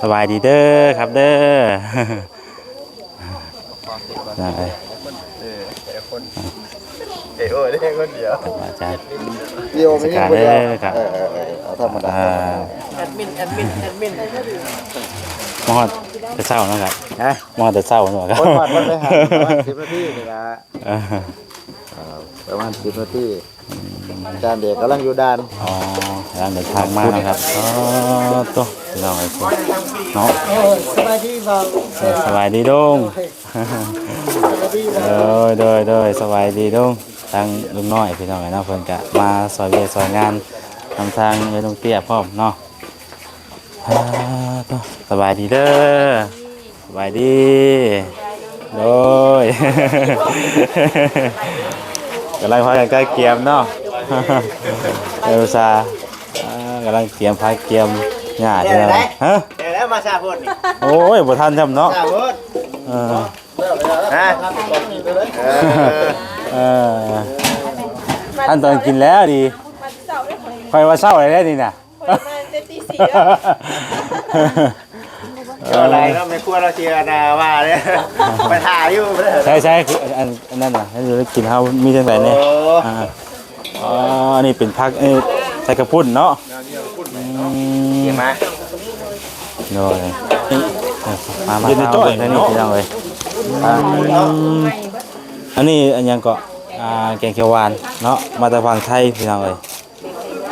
ສະບາຍດີເດີຄັບເດີ ນະ ເອີຍ ເອີ ແຕ່ຄົນ ເອໂອໄດ້ຄົນດຽວ ອາຈານ ວິດີໂອມີຜູ້ດຽວ ເອີ ເອີ ເອີ ເອົາທຳມະດາ ອ່າ ແອດມິນ ແອດມິນ ແອດມິນ ມາຮອດແຕ່ເຊົ້າເນາະຄັບ ຮະ ມາຮອດແຕ່ເຊົ້າເນາະຄັບ ໂອ້ຍ ມາຮອດໄດ້ຫາປະມານສິບນາທີນີ້ລະ ເອີ ເອີ ປະມານສິບນາທີ ອືມ ອາຈານເດດກຳລັງຢູ່ດ່ານ ອໍ ກຳລັງເດີນທາງມາເນາະຄັບ ອໍ ໂຕ ພີ່ນ້ອງເອີຍ ເນາະ ໂອ້ຍ ສະບາຍດີບ່າວ ເອີ ສະບາຍດີລຸງ ໂດຍ ໂດຍ ໂດຍ ສະບາຍດີລຸງ ທາງລຸງນ້ອຍພີ່ນ້ອງເອີຍເນາະ ເພິ່ນກະມາຊ່ອຍວຽກຊ່ອຍງານນຳທາງເອື້ອຍລຸງເຕ້ຍພ້ອມເນາະ ອ່າ ໂຕ ສະບາຍດີເດີ ສະບາຍດີ ໂດຍ ກຳລັງພາກັນກະກຽມເນາະ ເອີ ອຸດສ່າ ອ່າ ກຳລັງກຽມຜັກກຽມຫຍ້າ ແລ້ວ ພີ່ນ້ອງ ໄດ້ ຮະ ແລ້ວ ມາຊາໂພດນີ້ ໂອ້ຍ ບໍ່ທັນຊ້ຳເນາະ ຊາໂພດ ເອີ ຮະ ເອີ ເອີ ທັນຕອນກິນແລ້ວດີ ຂ້ອຍວ່າເຊົ້າແລ້ວນີ້ນະ ຂ້ອຍມາແຕ່ຕີສີ່ແລ້ວ ເອີ ເຈົ້າຫຼາຍເນາະ ແມ່ຄົວລາວຊິອັນນ່າວ່າເດ້ ໄປຖ້າຢູ່ ໃຊ່ໆ ອັນ ອັນນັ້ນນະ ໃຫ້ກິນເຮົາມີຈັ່ງໃດແດ່ ໂອ້ ອ່າ ອໍ ອັນນີ້ເປັນຜັກ ເອີ ໃສ່ກະປຸ້ນເນາະ ອືມ ມາ ໂດຍ ມາ ມາ ເຢັນໃນຈ້ອຍເນາະ ພີ່ນ້ອງເອີຍ ອືມ ອັນນີ້ອັນຫຍັງເກາະ ອ່າ ແກງຂຽວຫວານເນາະ ມາແຕ່ຝັ່ງໄທ ພີ່ນ້ອງເອີຍ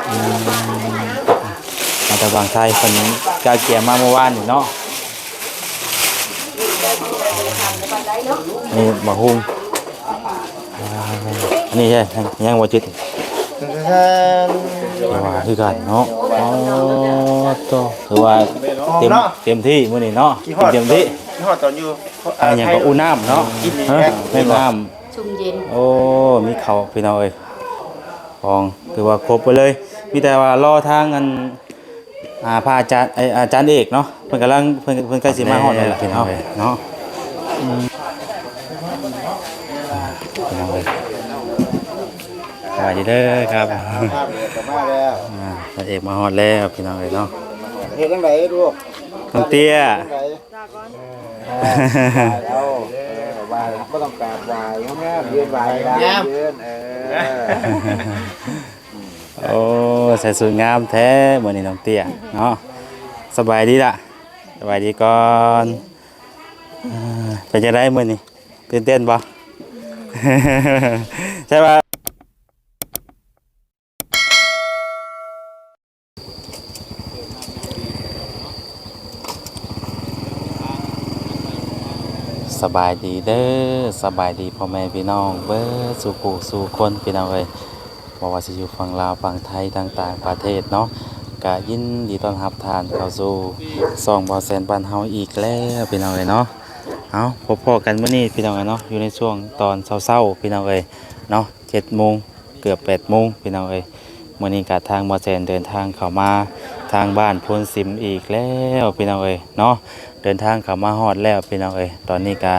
ອືມ ມາແຕ່ຝັ່ງໄທ ເພິ່ນກະກຽມມາເມື່ອວານນີ້ເນາະ ນີ້ບັກຫຸ່ງ ອ່າ ອັນນີ້ໃຊ່ ຍັງບໍ່ຈິດ ວ່າຄືກັນເນາະ ອໍ ໂຕ ຖືວ່າເຕັມ ເຕັມທີ່ມື້ນີ້ເນາະ ກິນຮອດ ເຕັມທີ່ ກິນຮອດຕອນຢູ່ ອ່າ ຫຍັງກໍ ອຸນ້ຳເນາະ ກິນ ຮະ ແມ່ນນ້ຳ ຊຸ່ມເຢັນ ໂອ້ ມີເຂົ້າ ພີ່ນ້ອງເອີຍ ຂອງຖືວ່າຄົບໄປເລີຍ ມີແຕ່ວ່າລໍທາງອັນ ອ່າ ພະອາຈານ ເອີ ອາຈານເອກເນາະ ເພິ່ນກຳລັງ ເພິ່ນ ເພິ່ນໃກ້ຊິມາຮອດແລ້ວແຫຼະເນາະ ເນາະ ອືມ ພີ່ນ້ອງເອີຍ ສະບາຍດີເດີຄັບ ພະອາຈານເອກມາຮອດແລ້ວ ພີ່ນ້ອງເອີຍເນາະ ເຮັດຈັ່ງໃດລູກ ນ້ອງເຕ້ຍ ເອີ ເອົາ ເອີ ໄຫວ້ ບໍ່ຕ້ອງກາບໄຫວ້ ງາມໆ ຢືນໄຫວ້ ງາມ ຢືນ ເອີ ໂອ້ ໃສ່ຊຸດງາມແທ້ມື້ນີ້ນ້ອງເຕ້ຍເນາະ ສະບາຍດີລະ ສະບາຍດີກ່ອນ ເອີ ເປັນຈັ່ງໃດມື້ນີ້ ຕື່ນເຕັ້ນບໍ່? ໃຊ່ວ່າ ສະບາຍດີເດີ ສະບາຍດີພໍ່ແມ່ພີ່ນ້ອງເບິດສູ່ຜູ້ສູ່ຄົນ ພີ່ນ້ອງເອີຍ ບໍ່ວ່າຊິຢູ່ຝັ່ງລາວ ຝັ່ງໄທ ຕ່າງໆປະເທດເນາະ ກະຍິນດີຕ້ອນຮັບທ່ານເຂົ້າສູ່ຊ່ອງບ່າວແສນບ້ານເຮົາອີກແລ້ວ ພີ່ນ້ອງເອີຍເນາະ. ເອົາ ພົບພໍ້ກັນມື້ນີ້ ພີ່ນ້ອງເອີຍເນາະ ຢູ່ໃນຊ່ວງຕອນເຊົ້າໆ ພີ່ນ້ອງເອີຍເນາະ ເຈັດໂມງ ເກືອບແປດໂມງ ພີ່ນ້ອງເອີຍ. ມື້ນີ້ກະທາງບ່າວແສນເດີນທາງເຂົ້າມາທາງບ້ານໂພນສິມອີກແລ້ວ ພີ່ນ້ອງເອີຍເນາະ ເດີນທາງເຂົ້າມາຮອດແລ້ວ ພີ່ນ້ອງເອີຍ. ຕອນນີ້ກະ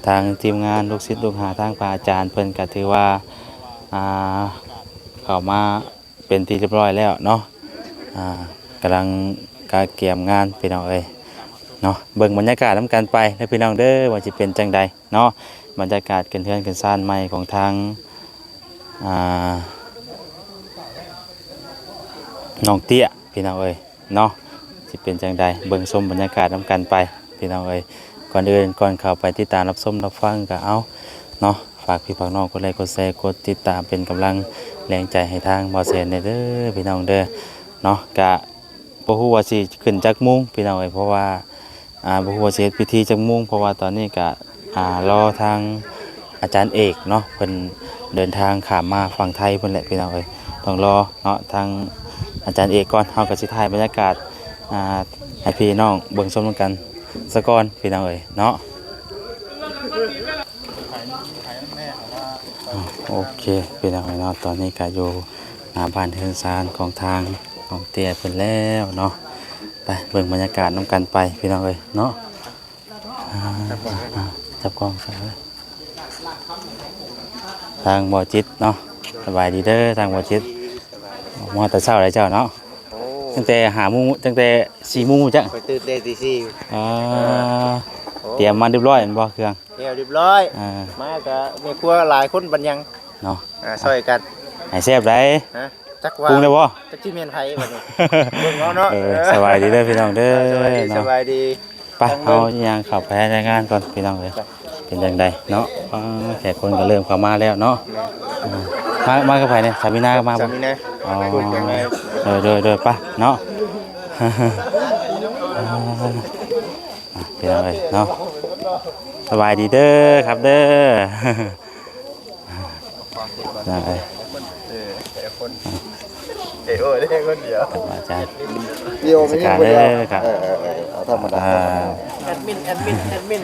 ທາງທີມງານ ລູກສິດລູກຫາ ທາງພະອາຈານເພິ່ນກະຖືວ່າ ອ່າ ເຂົ້າມາເປັນທີ່ຮຽບຮ້ອຍແລ້ວເນາະ ອ່າ ກຳລັງກະກຽມງານ ພີ່ນ້ອງເອີຍເນາະ. ເບິ່ງບັນຍາກາດນຳກັນໄປເດີ ພີ່ນ້ອງເດີ ວ່າຊິເປັນຈັ່ງໃດ ເນາະ ບັນຍາກາດຂຶ້ນເຮືອນຂຶ້ນຊານໃໝ່ຂອງທາງ ອ່າ ນ້ອງເຕ້ຍ ພີ່ນ້ອງເອີຍເນາະ ຊິເປັນຈັ່ງໃດ ເບິ່ງຊົມບັນຍາກາດນຳກັນໄປ ພີ່ນ້ອງເອີຍ. ກ່ອນອື່ນ ກ່ອນເຂົ້າໄປຕິດຕາມຮັບຊົມຮັບຟັງ ກໍເອົາເນາະ ຝາກພີ່ຝາກນ້ອງກົດໄລກົດແຊ ກົດຕິດຕາມເປັນກຳລັງແຮງໃຈໃຫ້ທາງບ່າວແສນແດ່ເດີ ພີ່ນ້ອງເດີເນາະ. ກະ ບໍ່ຮູ້ວ່າຊິຂຶ້ນຈັກໂມງ ພີ່ນ້ອງເອີຍ ເພາະວ່າ ອ່າ ບໍ່ຮູ້ວ່າຊິເຮັດພິທີຈັກໂມງ ເພາະວ່າຕອນນີ້ກະ ອ່າ ລໍທາງອາຈານເອກເນາະ ເພິ່ນເດີນທາງຂ້າມມາຝັ່ງໄທພຸ້ນແຫຼະ ພີ່ນ້ອງເອີຍ. ຕ້ອງລໍເນາະ ທາງອາຈານເອກກ່ອນ ເຮົາກະຊິຖ່າຍບັນຍາກາດ ອ່າ ໃຫ້ພີ່ນ້ອງເບິ່ງຊົມນຳກັນສາກ່ອນ ພີ່ນ້ອງເອີຍເນາະ. ໂອເຄ ພີ່ນ້ອງເອີຍເນາະ ຕອນນີ້ກະຢູ່ໜ້າບ້ານເຮືອນຊານຂອງທາງນ້ອງເຕ້ຍເພິ່ນແລ້ວເນາະ. ໄປເບິ່ງບັນຍາກາດນຳກັນໄປ ພີ່ນ້ອງເອີຍເນາະ. ອ່າ ຈັບກ້ອງ ຈັບກ້ອງ ທາງບ່າວຈິດເນາະ ສະບາຍດີເດີ ທາງບ່າວຈິດ ມາແຕ່ເຊົ້າເລີຍເຈົ້າເນາະ. ໂອ້ ຕັ້ງແຕ່ຫ້າໂມງ ຕັ້ງແຕ່ສີ່ໂມງ ຈັກ ຂ້ອຍຕື່ນແຕ່ຕີສີ່. ອ່າ ໂອ້ ຕຽມມາຮຽບຮ້ອຍແມ່ນບໍ່ ເຄື່ອງ? ແລ້ວຮຽບຮ້ອຍ. ອ່າ ມາກະແມ່ຄົວຫຼາຍຄົນປານຫຍັງເນາະ. ອ່າ ຊ່ອຍກັນ ໃຫ້ແຊບໄດ໋. ຮະ ຈັກວ່າ ປຸງໄດ້ບໍ່? ຈັກຊິແມ່ນໃຜບັດນີ້ ເບິ່ງເອົາເນາະ. ເອີ ເອີ ສະບາຍດີເດີພີ່ນ້ອງເດີ. ເອີ ສະບາຍດີ ເນາະ ສະບາຍດີ. ໄປ ເຮົາຍ່າງເຂົ້າໄປໃນງານກ່ອນພີ່ນ້ອງເອີຍ. ໄປ ເປັນຈັ່ງໃດເນາະ? ອ່າ ແຂກຄົນກໍເລີ່ມເຂົ້າມາແລ້ວເນາະ. ແມ່ນ ອ່າ ມາ ມາກັບໃຜນີ້? ສາມີນາມາບໍ່? ສາມີນາ. ອໍ ໂດຍ ໂດຍ ໂດຍ ໄປເນາະ. ອ່າ ພີ່ນ້ອງເອີຍເນາະ ສະບາຍດີເດີຄັບເດີ. ນະ ເອີຍ ເອີ ເອໂອໄດ້ຄົນດຽວ ອາຈານ ວິດີໂອມີຄົນດຽວ. ເອີ ເອີ ເອີ ເອົາທຳມະດາ. ອ່າ ແອດມິນ ແອດມິນ ແອດມິນ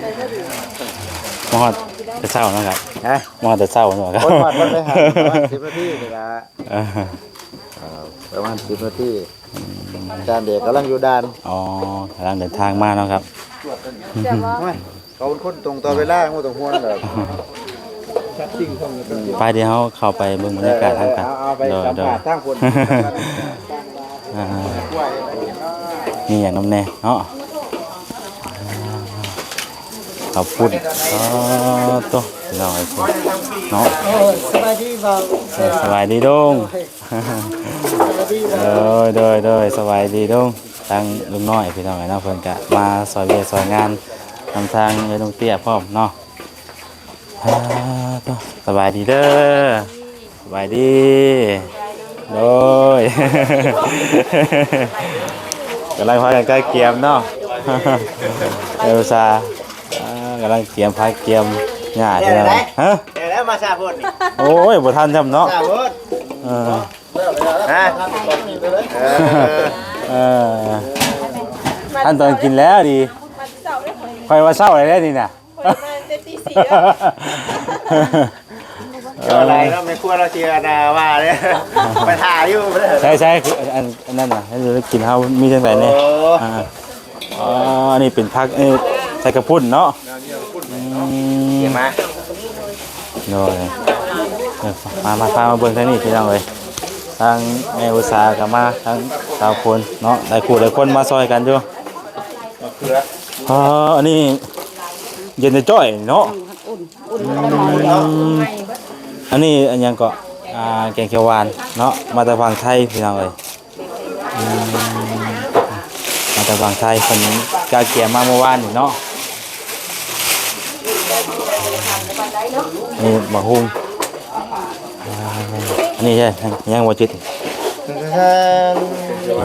ມາຮອດແຕ່ເຊົ້າເນາະຄັບ. ຮະ ມາຮອດແຕ່ເຊົ້າເນາະຄັບ. ຄົນມາຮອດໄປຫາປະມານສິບນາທີນີ້ລະ. ເອີ ເອີ ປະມານສິບນາທີ. ອືມ ອາຈານເດກກຳລັງຢູ່ດ່ານ. ອໍ ກຳລັງເດີນທາງມາເນາະຄັບ. ເຂົາເປັນຄົນຕົງຕໍ່ເວລາ ບໍ່ຕ້ອງຫ່ວງດອກ. ໄປ ດຽວເຮົາເຂົ້າໄປເບິ່ງບັນຍາກາດທາງການ. ເອີ ເອີ ເອົາ ເອົາໄປ ໂດຍ ສຳພາດ ໂດຍ ທາງຄົນ. ອ່າ ມີຫຍັງນຳແດ່ເນາະ? ເຂົ້າປຸ້ນ. ອໍ ໂຕ ພີ່ນ້ອງເອີຍເນາະ. ໂອ້ຍ ສະບາຍດີບ່າວ. ເອີ ສະບາຍດີລຸງ. ໂດຍ ໂດຍ ໂດຍ ສະບາຍດີລຸງ. ທາງລຸງນ້ອຍພີ່ນ້ອງເອີຍເນາະ ເພິ່ນກະມາຊ່ອຍວຽກຊ່ອຍງານນຳທາງເອື້ອຍລຸງເຕ້ຍພ້ອມເນາະ. ອ່າ ໂຕ ສະບາຍດີເດີ. ສະບາຍດີ. ໂດຍ ກຳລັງພາກັນກະກຽມເນາະ. ເອີ ອຸດສາ ອ່າ ກຳລັງກຽມຜັກກຽມຫຍ້າ. ແລ້ວ ພີ່ນ້ອງ ແລ້ວ ຮະ ແລ້ວ ມາຊ້າໂພດນີ້. ໂອ້ຍ ບໍ່ທັນຊ້ຳເນາະ ຊ້າໂພດ. ເອີ ຮະ ເອີ ເອີ ອັນຕອນກິນແລ້ວດີ. ຂ້ອຍວ່າເຊົ້າແລ້ວນີ້ນະ. ຂ້ອຍມາຕັ້ງແຕ່ຕີສີ່ແລ້ວ. ເອີ ເຈົ້າຫຼາຍເນາະ ແມ່ຄົວລາວຊິອັນນ່າວ່າເດ້ ໄປຖ້າຢູ່. ໃຊ່ໆ ອັນ ອັນນັ້ນນະ ໃຫ້ກິນເຮົາມີຈັ່ງໃດແດ່? ໂອ້ ອ່າ ອໍ ອັນນີ້ເປັນຜັກ ເອີ ໃສ່ກະປຸ້ນເນາະ. ອືມ ມາ ໂດຍ ເອີ ມາ ມາ ພາມາເບິ່ງທາງນີ້ພີ່ນ້ອງເອີຍ. ທາງແມ່ອຸດສາກໍມາ ທາງສາວຝົນເນາະ ຫຼາຍຄູ່ຫຼາຍຄົນມາຊ່ອຍກັນຢູ່. ມະເຂືອ ອໍ ອັນນີ້ເຢັນຈ້ອຍເນາະ. ອືມ ອັນນີ້ອັນຫຍັງເກາະ? ອ່າ ແກງຂຽວຫວານເນາະ ມາແຕ່ຝັ່ງໄທພີ່ນ້ອງເອີຍ. ອືມ ມາແຕ່ຝັ່ງໄທ ເພິ່ນກະກຽມມາເມື່ອວານນີ້ເນາະ. ນີ້ໝາກຫຸ່ງ. ອ່າ ອັນນີ້ເດ້ ຍັງບໍ່ຈິດ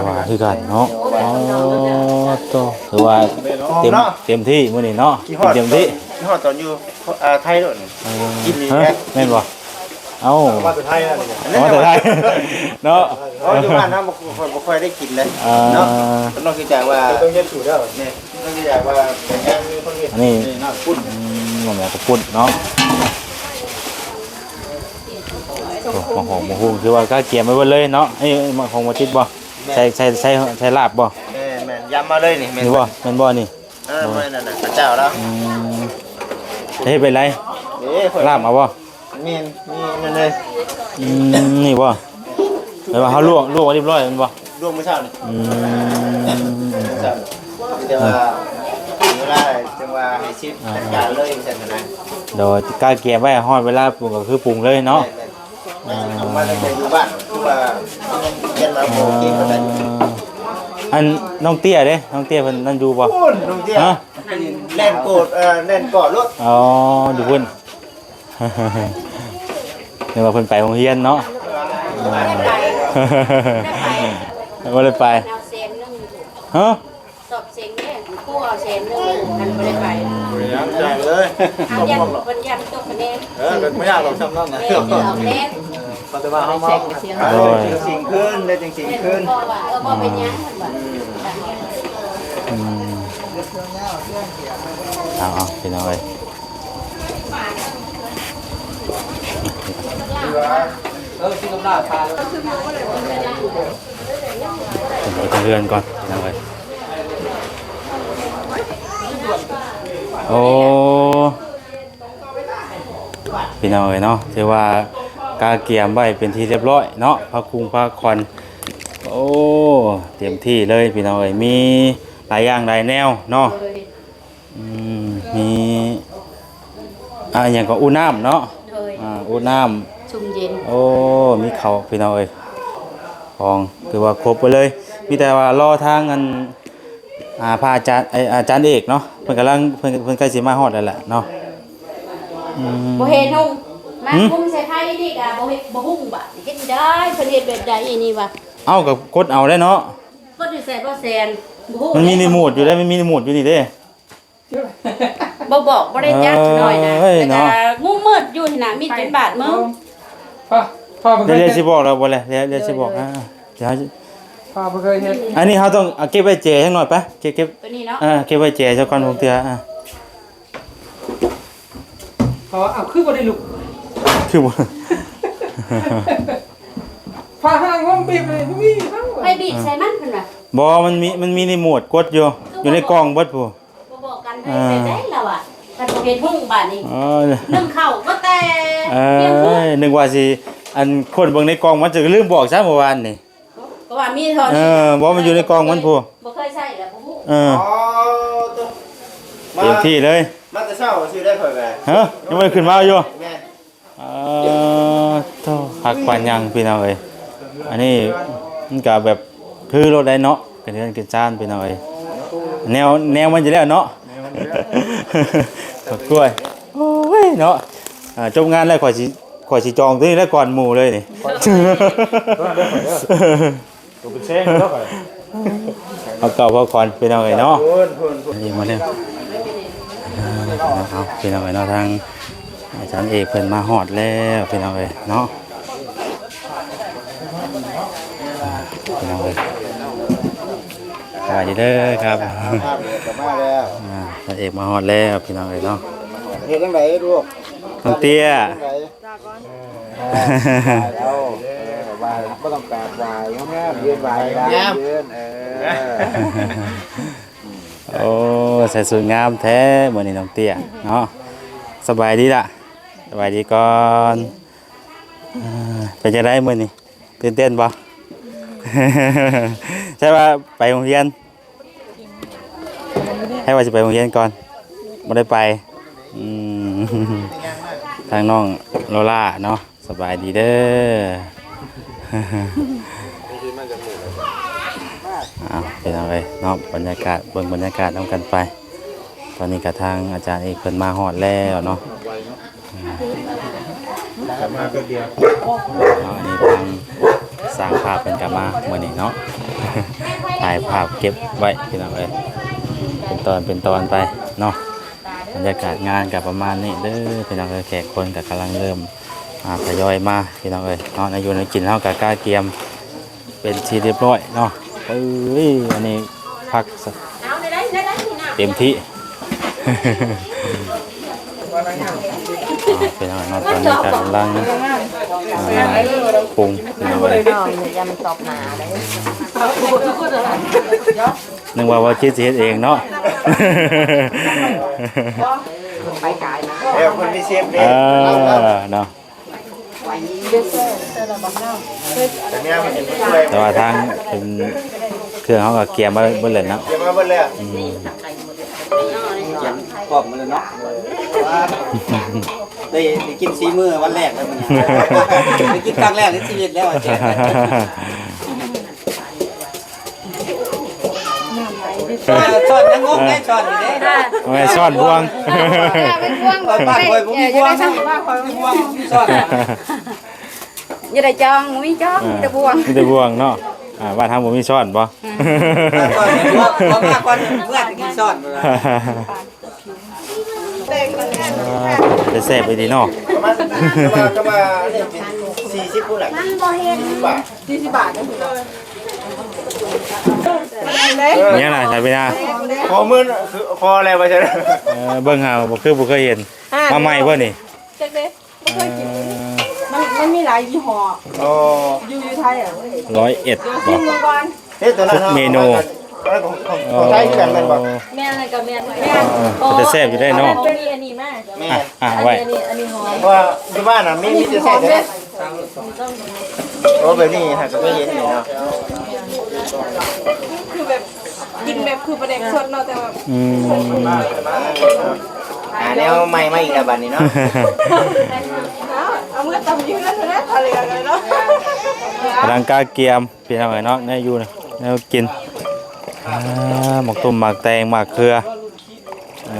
ວ່າຄືກັນເນາະ. ອໍ ໂຕ ຖືວ່າເຕັມ ເຕັມທີ່ມື້ນີ້ເນາະ ກິນເຕັມທີ່. ກິນຮອດຕອນຢູ່ ອ່າ ໄທໂລດນີ້. ເອີ ກິນນີ້ ຮະ ແມ່ນບໍ່? ເອົ້າ ເອົາມາແຕ່ໄທແລ້ວນີ້ ເອົາມາແຕ່ໄທເນາະ. ເອີ ຢູ່ບ້ານເຮົາບໍ່ ບໍ່ຄ່ອຍໄດ້ກິນເດ້ ອ່າ ເນາະ. ຕ້ອງຄິດຈາກວ່າ ຕ້ອງເຮັດສູດເດີ. ແມ່ນ ຕ້ອງຄິດຈາກວ່າເປັນຫຍັງມີຄົນເຮັດ ອັນນີ້ ນີ້ເນາະ ປຸ້ນ. ອືມ ໝາກຫຸ່ງເນາະ. ໂອ້ ໝາກຫອມ ໝາກຫຸ່ງ ຄືວ່າກະກຽມໄວ້ເບິດເລີຍເນາະ. ນີ້ໝາກຫອມບໍ່ຈິດບໍ່? ແມ່ນ ໃສ່ ໃສ່ ໃສ່ ໃສ່ລາບບໍ່? ແມ່ນໆ ຢຳມາເລີຍນີ້. ແມ່ນ ນີ້ບໍ່? ແມ່ນບໍ່ນີ້? ເອີ ແມ່ນນັ້ນນະ ເຂົາເຈົ້າລາວ. ອືມ ເຮັດເປັນໄດ? ເອີ ລາບເອົາບໍ່? ແມ່ນ ນີ້ນັ້ນເລີຍ. ອືມ ນີ້ບໍ່? ແປວ່າເຮົາລວກ ລວກໄວ້ຮຽບຮ້ອຍແມ່ນບໍ່? ລວກມື້ເຊົ້ານີ້. ອືມ ແຕ່ວ່າເວລາຈັ່ງວ່າໃຫ້ຊິດ ອ່າ ຈັດການເລີຍ ຈັ່ງຊັ້ນນະ. ໂດຍ ກະກຽມໄວ້ ຮອດເວລາປຸງກໍຄືປຸງເລີຍເນາະ. ແມ່ນໆ ອ່າ ເອົາມາຕັ້ງແຕ່ຢູ່ບ້ານ ຄືວ່າຍັງບໍ່ໂອເຄປານໃດ. ອ່າ ອັນນ້ອງເຕ້ຍເດ້ ນ້ອງເຕ້ຍເພິ່ນນັ້ນຢູ່ບໍ່? ພຸ້ນ ນ້ອງເຕ້ຍ ຮະ? ແລ່ນໂກດ ເອີ ແລ່ນເກາະລົດ. ອໍ ຢູ່ພຸ້ນ. ນຶກວ່າເພິ່ນໄປໂຮງຮຽນເນາະ. ອ່າ ບໍ່ໄດ້ໄປ. ຮະ? ສອບເສັງເດ້ ຄູເອົາແສນໜຶ່ງ ມັນບໍ່ໄດ້ໄປ. ບໍ່ໄດ້ຫຍັງ ຈ່າຍເລີຍ. ຢ້ານ ເພິ່ນຢ້ານຕົກຄະແນນ. ເອີ ກໍບໍ່ຍາກດອກ ຊ່ຳນັ້ນນະ. ແມ່ນ ເອົາແລ້ວ ເພາະແຕ່ວ່າເຮົາມາ ໂດຍ ເຮັດຈັ່ງຊີ້ຄືນ ເຮັດຈັ່ງຊີ້ຄືນ. ເພາະວ່າ ເອີ ບໍ່ເປັນຫຍັງ ເພິ່ນວ່າ. ອືມ ເອົາໆ ພີ່ນ້ອງເອີຍ ເອີ ຊິກັບລາບພາ ໄປເຮືອນກ່ອນ ພີ່ນ້ອງເອີຍ. ໂອ້ ພີ່ນ້ອງເອີຍເນາະ ຖືວ່າກະກຽມໄວ້ເປັນທີ່ຮຽບຮ້ອຍເນາະ ພາຄຸງພາຄອນ. ໂອ້ ໂອ້ ເຕັມທີ່ເລີຍພີ່ນ້ອງເອີຍ ມີຫຼາຍຢ່າງຫຼາຍແນວເນາະ. ໂດຍ ອືມ ມີ ອ່າ ຫຍັງກໍ ອຸ້ນນ້ຳເນາະ. ໂດຍ ອ່າ ອຸ້ນນ້ຳ ຊຸ່ມເຢັນ. ໂອ້ ມີເຂົ້າພີ່ນ້ອງເອີຍ ຂອງຖືວ່າຄົບໄປເລີຍ ມີແຕ່ວ່າລໍທາງອັນ ອ່າ ພະອາຈານ ເອີ ອາຈານເອກເນາະ ເພິ່ນກຳລັງ ເພິ່ນ ເພິ່ນໃກ້ຊິມາຮອດແລ້ວແຫຼະເນາະ. ອືມ ບໍ່ເຫັນຫຸງ ມາຫຶ? ຫຸງໃສ່ໄຟນີ້ກະບໍ່ເຮັດ ບໍ່ຫຸງບາດນີ້ ເຮັດໄດ້ ເພິ່ນເຮັດແບບໃດອີ່ນີ້ວະ? ເອົ້າ ກໍກົດເອົາໄດ້ເນາະ. ກົດຢູ່ໃສບໍ່ແຊນ? ບໍ່ຮູ້ ມັນມີຣີໂມດຢູ່ເດ້ ມັນມີຣີໂມດຢູ່ນີ້ເດ້. ບໍ່ບອກ ບໍ່ໄດ້ຈັກໜ້ອຍນະ ເອີຍ ແລ້ວກະ ເນາະ ງຸມມືດຢູ່ຫັ້ນນະ ມີດຈົນບາດມື. ພໍ່ ພໍ່ບໍ່ເຄີຍ ດຽວ ດຽວຊິບອກແລ້ວ ບໍ່ແລ້ວ ດຽວ ດຽວຊິບອກ. ໂດຍ ອ່າ ດຽວ ພໍ່ບໍ່ເຄີຍເຮັດ. ອັນນີ້ເຮົາຕ້ອງເອົາເກັບໄວ້ແຈຈັກໜ້ອຍປະ ເກັບ ເກັບ ຕົວນີ້ເນາະ. ອ່າ ເກັບໄວ້ແຈຊະກ່ອນ ບາງເທື່ອ. ອ່າ ພໍ່ ເອົາ ຄືບໍ່ໄດ້ລຸກ ຄືບໍ່ ຜ້າຫ້າງຫົ່ມບີບນີ້ບໍ່ມີ. ໄປບີບໃສ່ມັນເພິ່ນວ່າ ບໍ່ ມັນມີ ມັນມີຣີໂມດກົດຢູ່ ຢູ່ໃນກ່ອງເບິດພຸ້ນ. ບໍ່ບອກກັນ ເອີ ໄປແບບໃດລະວະ ຄັນບໍ່ເຮັດຫຸງບາດນີ້. ເອີ ໜຶ້ງເຂົ້າກໍແຕ່ ເອີ ພຽງພຸ້ນ. ເອີຍ ນຶກວ່າຊິ ອັນ ຄົ້ນເບິ່ງໃນກ່ອງ ມັນຈະລືມບອກຊະເມື່ອວານນີ້. ກໍວ່າມີເທົ່ານີ້ ເອີ ບໍ່ ມັນຢູ່ໃນກ່ອງມັນພຸ້ນ ບໍ່ເຄີຍໃຊ້ແລ້ວບໍ່ຮູ້. ເອີ ອໍ ຕົວ ເຕັມທີ່ເລີຍ ມາແຕ່ເຊົ້າຊື່ໄດ້ຂ້ອຍກະ ຮະ ຍັງບໍ່ໄດ້ຂຶ້ນມາຢູ່. ແມ່ນ ເອີ ໂທ້ ຄັກປານຫຍັງພີ່ນ້ອງເອີຍ ອັນນີ້ມັນກະແບບຄືໂລດໄດ໋ເນາະ ເປັນເຮືອນເປັນຊານພີ່ນ້ອງເອີຍ ແນວ ແນວມັນຢູ່ແລ້ວເນາະ ແນວມັນຢູ່ແລ້ວ ບັກກ້ວຍ. ໂອ້ຍເນາະ ອ່າ ຈົບງານແລ້ວຂ້ອຍຊິ ຂ້ອຍຊິຈອງຕົວນີ້ແລ້ວກ່ອນໝູ່ເລີຍນີ້ ໂຕເປັນແຊງແລ້ວຂ້ອຍ ເອົາເກົ່າເອົາຂອນພີ່ນ້ອງເອີຍເນາະ. ນີ້ມາແລ້ວ ເອົາ ພີ່ນ້ອງເອີຍເນາະ ທາງອາຈານເອກເພິ່ນມາຮອດແລ້ວພີ່ນ້ອງເອີຍເນາະ. ອ່າ ພີ່ນ້ອງເອີຍ ສະບາຍດີເດີຄັບ ມາແລ້ວ ອ່າ ອາຈານເອກມາຮອດແລ້ວພີ່ນ້ອງເອີຍເນາະ. ເຮັດຈັ່ງໃດລູກ ນ້ອງເຕ້ຍ ເຮັດຈັ່ງໃດ? ເອີ ເອົາ ເອີ ໄຫວ້ ບໍ່ຕ້ອງກາບໄຫວ້ ງາມໆ ຢືນໄຫວ້ ງາມ ຢືນ ເອີ ໂອ້ ໃສ່ຊຸດງາມແທ້ມື້ນີ້ນ້ອງເຕ້ຍເນາະ. ສະບາຍດີລະ ສະບາຍດີກ່ອນ. ເອີ ເປັນຈັ່ງໃດມື້ນີ້ ຕື່ນເຕັ້ນບໍ່? ໃຊ່ວ່າໄປໂຮງຮຽນ ໃຫ້ວ່າຊິໄປໂຮງຮຽນກ່ອນ ບໍ່ໄດ້ໄປ. ອືມ ທາງນ້ອງໂລລາເນາະ ສະບາຍດີເດີ. ອ້າວ ພີ່ນ້ອງເອີຍເນາະ ບັນຍາກາດ ເບິ່ງບັນຍາກາດນຳກັນໄປ. ຕອນນີ້ກະທາງອາຈານເອກເພິ່ນມາຮອດແລ້ວເນາະ. ເນາະ ອັນນີ້ທາງຊ່າງພາບເພິ່ນກະມາມື້ນີ້ເນາະ ຖ່າຍພາບເກັບໄວ້ພີ່ນ້ອງເອີຍ ເປັນຕອນເປັນຕອນໄປເນາະ. ບັນຍາກາດງານກະປະມານນີ້ເດີພີ່ນ້ອງເອີຍ ແຂກຄົນກະກຳລັງເລີ່ມ ອ່າ ທະຍອຍມາພີ່ນ້ອງເອີຍເນາະ. ແນວຢູ່ແນວກິນເຮົາກະກະກຽມ ເປັນທີ່ຮຽບຮ້ອຍເນາະ. ເອີຍ ອັນນີ້ພັກເຕັມທີ່ ເປັນຫຍັງເນາະ ຕອນນີ້ກະກຳລັງ ອ່າ ປຸງເປັນຫຍັງເລີຍ ຍຳຕອບໜ້າເລີຍ. ນຶກວ່າ ວ່າຄິດຊິເຮັດເອງເນາະ ໄປກາຍນະ ເອີ ເພິ່ນມີເຊຟເດ້ ເອີ ເນາະ. ແຕ່ວ່າທາງເປັນເຄື່ອງເຮົາກໍກຽມມາເບິດແລ້ວເນາະ ກຽມມາເບິດແລ້ວ ອືມ ກຽມພ້ອມໝົດແລ້ວເນາະ. ໄດ້ ໄດ້ກິນສີ່ມື້ ວັນແລກແລ້ວມື້ນີ້ ໄດ້ກິນຄັ້ງແລກໃນຊີວິດແລ້ວ ອາຈານ. ເອີ ຊ້ອນຍັງງົງໄດ້ ຊ້ອນຢູ່ເດ້ ແມ່ນ ຊ້ອນບ່ວງ ເປັນບ່ວງ ບ້ານຂ້ອຍບໍ່ມີບ່ວງ ບ້ານຂ້ອຍບໍ່ມີບ່ວງ ຊ້ອນ ຢ່າໄດ້ຈອງ ບໍ່ມີຈອງ ເອີ ມີແຕ່ບ່ວງ ມີແຕ່ບ່ວງເນາະ. ອ່າ ບ້ານເຮົາບໍ່ມີຊ້ອນບໍ່? ອືມ ຊ້ອນ ເມື່ອ ເມື່ອກ່ອນ ເມື່ອກິນຊ້ອນ ເປັນຕາແຊບອີ່ຫຼີເນາະ ປະມານ ປະມານສີ່ສິບພຸ້ນແຫຼະ ມັນບໍ່ເຫັນ ບາດ ສີ່ສິບບາດ ມີຫຍັງນະ ສາວປີນາ ຂໍມື້ ຂໍແລ້ວວ່າຊັ້ນ ເອີ ເບິ່ງຫາ ບໍ່ຄື ບໍ່ເຄີຍເຫັນ ອ່າ ມາໃໝ່ບໍ່ນີ້? ຈັກເດ້ ບໍ່ເຄີຍກິນ ເອີ ມັນ ມັນມີຫຼາຍຍີ່ຫໍ້ ອໍ ຢູ່ ຢູ່ໄທອະ ຮ້ອຍເອັດ ດຽວຊິມເບິ່ງກ່ອນ ເຮັດຕົວນັ້ນເນາະ ເມນູ ຂອງ ຂອງ ຂອງໄທຄືກັນແມ່ນບໍ່? ແມ່ນ ນັ້ນກໍແມ່ນ ແມ່ນ ເອີ ເປັນຕາແຊບຢູ່ເດ້ເນາະ ມີອັນນີ້ມາ ແມ່ນ ອ່ະ ອ່ະ ເອົາໄວ້ ອັນນີ້ ອັນນີ້ຫອມ ເພາະວ່າຢູ່ບ້ານນະມີ ມີແຕ່ແຊບເດ້ ໂອ້ ແບບນີ້ຫາກໍເຄີຍເຫັນຢູ່ເນາະ ຄືແບບ ກິນແບບຄືປາແດກສົດເນາະ ແຕ່ວ່າ ອືມ ຫາແນວໃໝ່ມາອີກແລ້ວບັດນີ້ເນາະ ເນາະ ເອົາເມືອຕຳຢູ່ເຮືອນເນາະ ທະເລເນາະ ກຳລັງກະກຽມ ພີ່ນ້ອງເອີຍເນາະ ແນວຢູ່ແນວກິນ ອ່າ ໝາກຕົ້ມ ໝາກແຕງ ໝາກເຂືອ ເອີ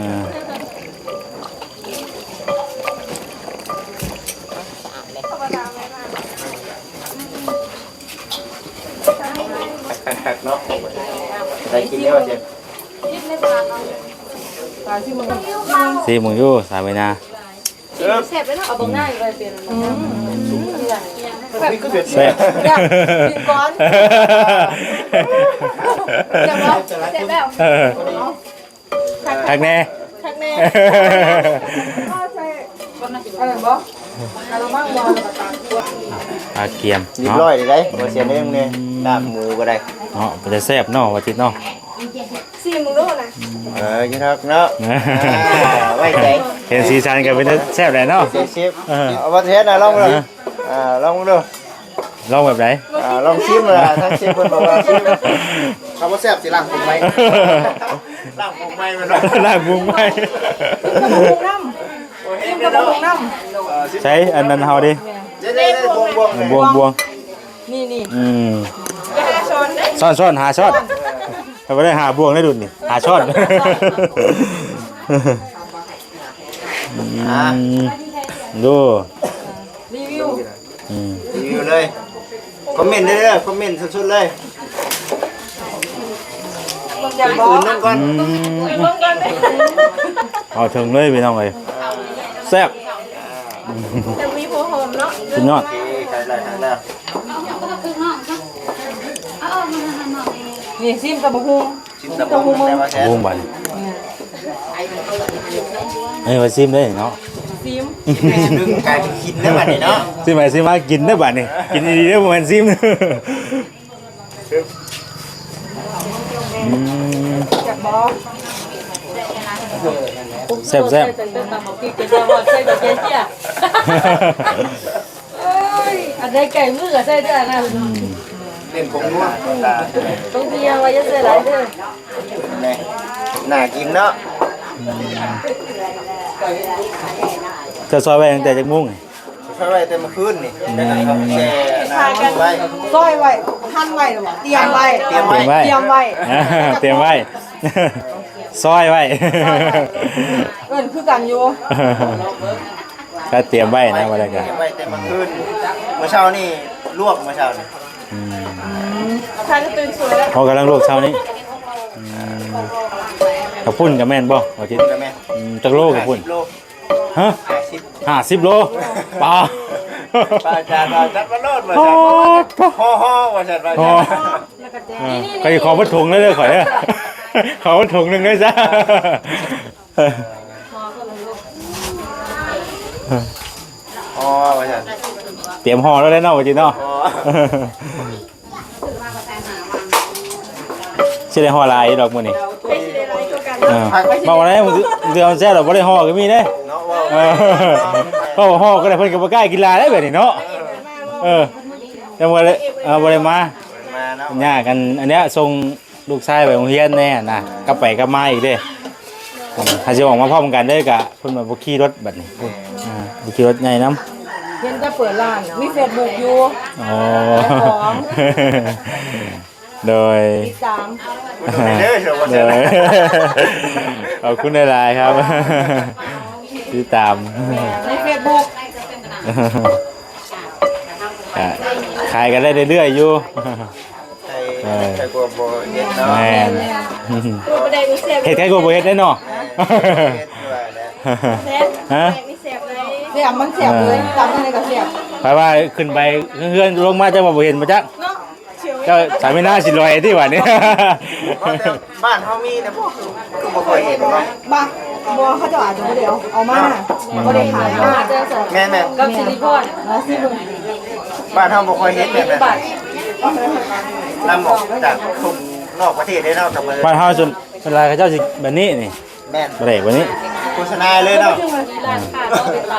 ຄັກໆ ເນາະ ໄດ້ກິນແລ້ວເຈັບ ຊີມເບິ່ງຢູ່ ສາວໃບນາ. ແຊບເດ້ເນາະ ເອົາບັກນາໄວ້ເປັນ ອືມ ແຊບ ກິນກ່ອນ ແຊບບໍ່ ແຊບແລ້ວ ເອີ ຄັກແນ່ ຄັກແນ່ ເອີ ບໍ່ ກະລະມັງບໍ່ ກະລະມັງບໍ່ ກະລະມັງບໍ່ ອາ ກຽມ ຮຽບຮ້ອຍເດ້ ບໍ່ເສຍເດ້ ອືມ ລາບໝູກໍໄດ້ເນາະ ເປັນຕາແຊບເນາະ ວ່າຈິດເນາະ. ຊີມເບິ່ງດູນະ ເອີ ຢູ່ນອກເນາະ ອ່າ ໄວ້ໃຈ ເຫັນສີສັນກໍເປັນຕາແຊບແຫຼະເນາະ ເຊຟ ເອີ ເອົາບໍ່ແທ້ນະ ລອງເບິ່ງ ອ່າ ລອງເບິ່ງດູ ລອງແບບໃດ ອ່າ ລອງຊີມລະ ທາງເຊຟເພິ່ນບອກວ່າຊີມ ຖ້າບໍ່ແຊບຊິລ້າງປຸງໃໝ່ ລ້າງປຸງໃໝ່ແມ່ນບໍ່ ລ້າງປຸງໃໝ່ ກິນກັບບັກຫຸ່ງນຳ ກິນກັບບັກຫຸ່ງນຳ ໃສ ອັນນັ້ນເຮົາເດ້ ເດ້ໆໆ ບ່ວງໆ ບ່ວງໆ ນີ້ໆ ອືມ ຊ້ອນ ຊ້ອນ ຫາຊ້ອນ ຂ້ອຍບໍ່ໄດ້ຫາບ່ວງໃນດຸ່ນນີ້ ຫາຊ້ອນ ອືມ ອ່າ ດູ ຣີວິວ ອືມ ຣີວິວເລີຍ ຄອມເມັນເດີ ຄອມເມັນສຸດໆເລີຍ ເບິ່ງກ່ອນ ອືມ ເບິ່ງກ່ອນ ເອົາເຖິງເລີຍພີ່ນ້ອງເອີຍ ແຊບ ແຕ່ມີຫົວຫອມເນາະ ສຸດຍອດ ໂອເຄ ໄດ້ໆ ໄດ້ແລ້ວ ນີ້ຊີມຕຳບັກຫຸ່ງ ຊີມຕຳບັກຫຸ່ງແຕ່ວ່າແຊບ ໂອ້ ບັດນີ້ ເອີ ວ່າຊີມເດ້ເນາະ ຊີມ ກາຍເປັນກິນແລ້ວບັດນີ້ເນາະ ຊີມໄປຊີມມາກິນເດ້ບັດນີ້ ກິນອີ່ຫຼີເດ້ ບໍ່ແມ່ນຊີມ ອືມ ແຊບບໍ່ ແຊບໆ ເອີຍ ອັນໃດໄກ່ມືກະໃສ່ເດີ ອັນນັ້ນ ອືມ ເນັ້ນຜົງນົວ ຕ້ອງເພຍວ່າຢ່າໃສ່ຫຼາຍເດີ ນີ້ ໜ້າກິນເນາະ ອືມ ເຈົ້າຊອຍໄວ້ຕັ້ງແຕ່ຈັກໂມງນີ້? ຊອຍໄວ້ແຕ່ມື້ຄືນນີ້ ອືມ ແຕ່ນັ້ນເຮົາແຊ່ນ້ຳໄວ້ ຊອຍໄວ້ ຫັ່ນໄວ້ ຕຽມໄວ້ ຕຽມໄວ້ ຕຽມໄວ້ ຕຽມໄວ້ ຊອຍໄວ້ ເອີ້ນຄືກັນຢູ່ ກະຕຽມໄວ້ນະ ວ່າໄດ້ກະ ຕຽມໄວ້ແຕ່ມື້ຄືນ ມື້ເຊົ້ານີ້ລວກ ມື້ເຊົ້ານີ້ ອືມ ອືມ ທ່ານກໍຕື່ນສວຍແລ້ວ ເຮົາກຳລັງລວກເຊົ້ານີ້ ອືມ ເຂົ້າປຸ້ນກະແມ່ນບໍ່ ວ່າຈິດ ກະແມ່ນ ອືມ ຈັກໂລເຂົ້າປຸ້ນ ຫ້າສິບໂລ ຮະ ຫ້າສິບ ຫ້າສິບໂລ ປາ ປາຈານ ປາຈັດມາໂລດ ວ່າຊັ້ນ ໂອ້ໂຫ ວ່າຊັ້ນ ວ່າຊັ້ນ ເອີ ຂ້ອຍຂໍເບິດຖົງເລີຍເດີ ຂ້ອຍເດີ ຂໍເບິດຖົງໜຶ່ງເລີຍຊະ ອໍ ວ່າຊັ້ນ ຕຽມຫໍ່ແລ້ວເນາະ ວ່າຈິດເນາະ ອໍ ຊິໄດ້ຫໍ່ຫຼາຍຢູ່ດອກມື້ນີ້ ໃຜຊິໄດ້ຫຼາຍກວ່າກັນ ເອີ ເວົ້າໄດ້ ບາງເທື່ອມັນແຊບແລ້ວບໍ່ໄດ້ຫໍ່ກໍມີເດ້ ເນາະ ເວົ້າ ເອີ ເວົ້າຫໍ່ກໍໄດ້ ເພິ່ນກໍບໍ່ກ້າກິນຫຼາຍເດ້ແບບນີ້ເນາະ ເອີ ແຕ່ບໍ່ໄດ້ ເອີ ບໍ່ໄດ້ມາ ມາເນາະ ຍາກ ອັນ ອັນເນີ້ຍ ສົ່ງລູກຊາຍໄປໂຮງຮຽນແດ່ນະ ກັບໄປກັບມາອີກເດ້ ຖ້າຊິອອກມາພ້ອມກັນເລີຍກະ ເພິ່ນວ່າບໍ່ຂີ່ລົດບັດນີ້ ອ່າ ບໍ່ຂີ່ລົດໃຫຍ່ນຳ ເຫັນແຕ່ເປີດຮ້ານ ມີເຟສບຸກຢູ່ ອໍ ຂາຍຂອງ ໂດຍ ຕິດຕາມ ໂດຍ ຂອບຄຸນຫຼາຍໆ ຄັບ ຕິດຕາມ ໃນເຟສບຸກ ກະຂາຍກັນໄດ້ເລື້ອຍໆ ຢູ່ ໃສ່ ເອີ ໃສ່ກວ່າບໍ່ເຮັດເນາະ ແມ່ນ ແມ່ນ ເຮັດໃກ້ກວ່າບໍ່ເຮັດເດ້ເນາະ ເອີ ເຮັດວ່າແຫຼະ ແຊບ ຮະ ແຊບ ມັນແຊບເລີຍ ເອີ ຕຳຈັ່ງໃດກໍແຊບ ໄປວ່າຂຶ້ນໄປເຮືອນລົງມາ ເຈົ້າວ່າບໍ່ເຫັນບໍ່ຈັກ ເນາະ ເຈົ້າສາມີນາຊິລອຍຕິບາດນີ້ ບ້ານເຮົາມີນະບໍ່ ຄື ຄືບໍ່ຄ່ອຍເຫັນເນາະ ບໍ່ ບໍ່ ເຂົາເຈົ້າອາດຈະບໍ່ໄດ້ເອົາ ເອົາມາ ບໍ່ໄດ້ຂາຍມາ ແມ່ນໆ ກັບສິລິພອນ ເອີ ຊິເບິ່ງ ບ້ານເຮົາບໍ່ຄ່ອຍເຫັນແບບນັ້ນ ນຳອອກຈາກທົ່ງນອກປະເທດເດ້ເນາະ ກັບ ບ້ານເຮົາສ່ວນ ສ່ວນຫຼາຍເຂົາເຈົ້າຊິແບບນີ້ນີ້ ແມ່ນ ບໍ່ໄດ້ ແບບນີ້ ໂຄສະນາເລີຍເນາະ ອ່າ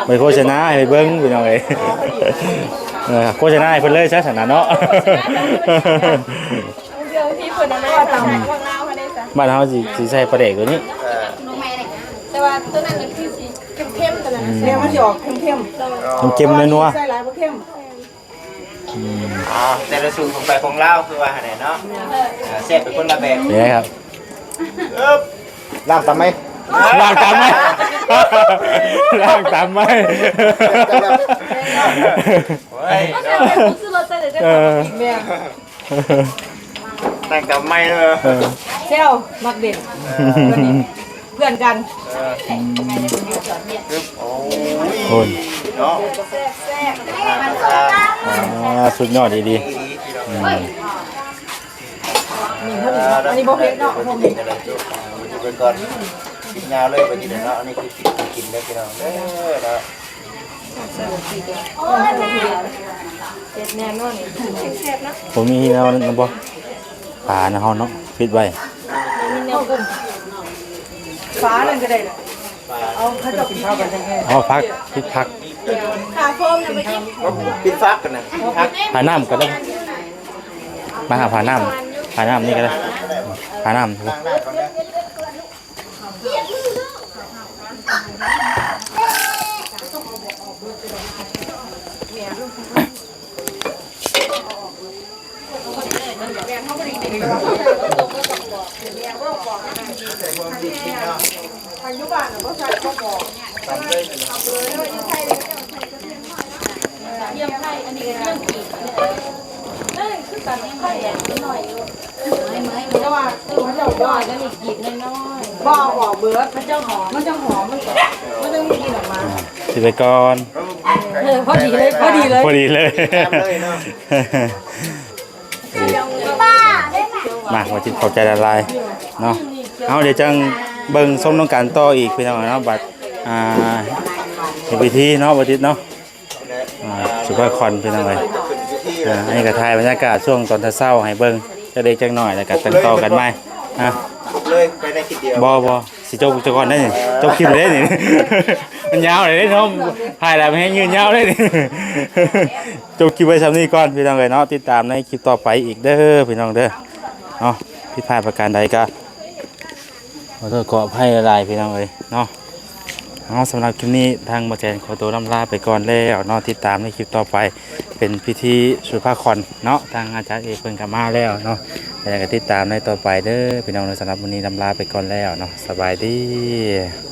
ໄປໂຄສະນາໃຫ້ເບິ່ງພີ່ນ້ອງເອີຍ ເອີ ໂຄສະນາໃຫ້ເພິ່ນເລີຍຊະຊັ້ນນະເນາະ ໂຄສະນາໃຫ້ເພິ່ນເລີຍ ອືມ ບ້ານເຮົາຊິ ຊິໃສ່ປາແດກຕົວນີ້ ເອີ ແຕ່ວ່າຕົວນັ້ນນີ້ຄືຊິເຄັມໆ ຕົວນັ້ນ ອືມ ແມ່ນມັນຊິອອກເຄັມໆ ເຄັມໆ ນົວໆ ໃສ່ຫຼາຍບໍ່ເຄັມ. ອືມ ອ່າ ແຕ່ລະສູດຂອງໃຜຂອງລາວ ຄືວ່າຫັ້ນແຫຼະເນາະ ອ່າ ແຊບໄປຄົນລະແບບ ເດ້ຄັບ ເອີບ ລ້າງຕາໄໝ ລ້າງຕາໄໝ ລ້າງຕາໄໝ ໂອ້ຍ ເອີ ແມ່ນ ຕັ້ງກັບໄມ້ເດີ ເອີ ແຊວ ມັກເດັ່ນ ເອີ ເພື່ອນກັນ ເອີ ໂອ້ຍ ໂອ້ຍ ເນາະ ແຊບໆ ອ່າ ສຸດຍອດອີ່ຫຼີ ອືມ ນີ້ເທົ່ານີ້ເນາະ ອັນນີ້ບໍ່ເຜັດເນາະ ບໍ່ເຜັດ ເປັນກ່ອນ ກິນຍາວເລີຍ ບັດນີ້ເນາະ ອັນນີ້ຄືກິນເດີພີ່ນ້ອງເດີເນາະ. ເຮັດແນ່ນອນ ແຊບເນາະ ບໍ່ມີແນວນັ້ນບໍ່ ຝານະເຮົາເນາະ ປິດໄວ້ ມີແນວກຸ້ມ ຝານັ້ນກໍໄດ້ລະ ເອົາ ເຂົາເຈົ້າປິດ ເອົາຜັກ ປິດຜັກ ຂາໂຟມນະ ໄປກິນ ປິດຝາກັນນະ ຝານ້ຳກໍໄດ້ ມາຫາຝານ້ຳ ຝານ້ຳນີ້ກໍໄດ້ ຝານ້ຳ ຊິໄປກ່ອນ ເອີ ພໍດີເລີຍ ພໍດີເລີຍ ພໍດີເລີຍ ມາ ບ່າວຈິດ ຂອບໃຈຫຼາຍໆເນາະ ເຮົາດຽວຈັ່ງເບິ່ງຊົມນຳກັນຕໍ່ອີກ ພີ່ນ້ອງເນາະ ບັດ ອ່າ ເຮັດພິທີເນາະ ບ່າວຈິດເນາະ ອ່າ ສຸພາຄອນ ພີ່ນ້ອງເອີຍ ອ່າ ອັນນີ້ກໍຖ່າຍບັນຍາກາດຊ່ວງຕອນເຊົ້າໆໃຫ້ເບິ່ງຈັກເລັກຈັກນ້ອຍ ແລ້ວກໍຈັ່ງຕໍ່ກັນໃໝ່ ອ່າ ເລີຍໄປໄດ້ຄລິບດຽວ ບໍ່ ບໍ່ ຊິຈົບ ຈົບກ່ອນໄດ໋ນີ້ ຈົບຄລິບເດ້ນີ້ ມັນຍາວເດ້ເນາະ ຖ່າຍແລ້ວແຮງຍືດຍາວເດ້ນີ້ ຈົບຄລິບໄວ້ຊ່ຳນີ້ກ່ອນ ພີ່ນ້ອງເອີຍເນາະ ຕິດຕາມໃນຄລິບຕໍ່ໄປອີກເດີ ພີ່ນ້ອງເດີເນາະ ຜິດພາດປະການໃດກໍ ຂໍໂທດຂໍອະໄພຫຼາຍໆ ພີ່ນ້ອງເອີຍເນາະ ເອົາ ສຳລັບຄລິບນີ້ທາງບ່າວແຈນຂໍຕົວລ່ຳລາໄປກ່ອນແລ້ວເນາະ ຕິດຕາມໃນຄລິບຕໍ່ໄປ ເປັນພິທີສຸພາຄອນເນາະ ທາງອາຈານເອກເພິ່ນກໍມາແລ້ວເນາະ ແລ້ວກໍຕິດຕາມໃນຕໍ່ໄປເດີພີ່ນ້ອງເດີ ສຳລັບມື້ນີ້ລ່ຳລາໄປກ່ອນແລ້ວເນາະ ສະບາຍດີ.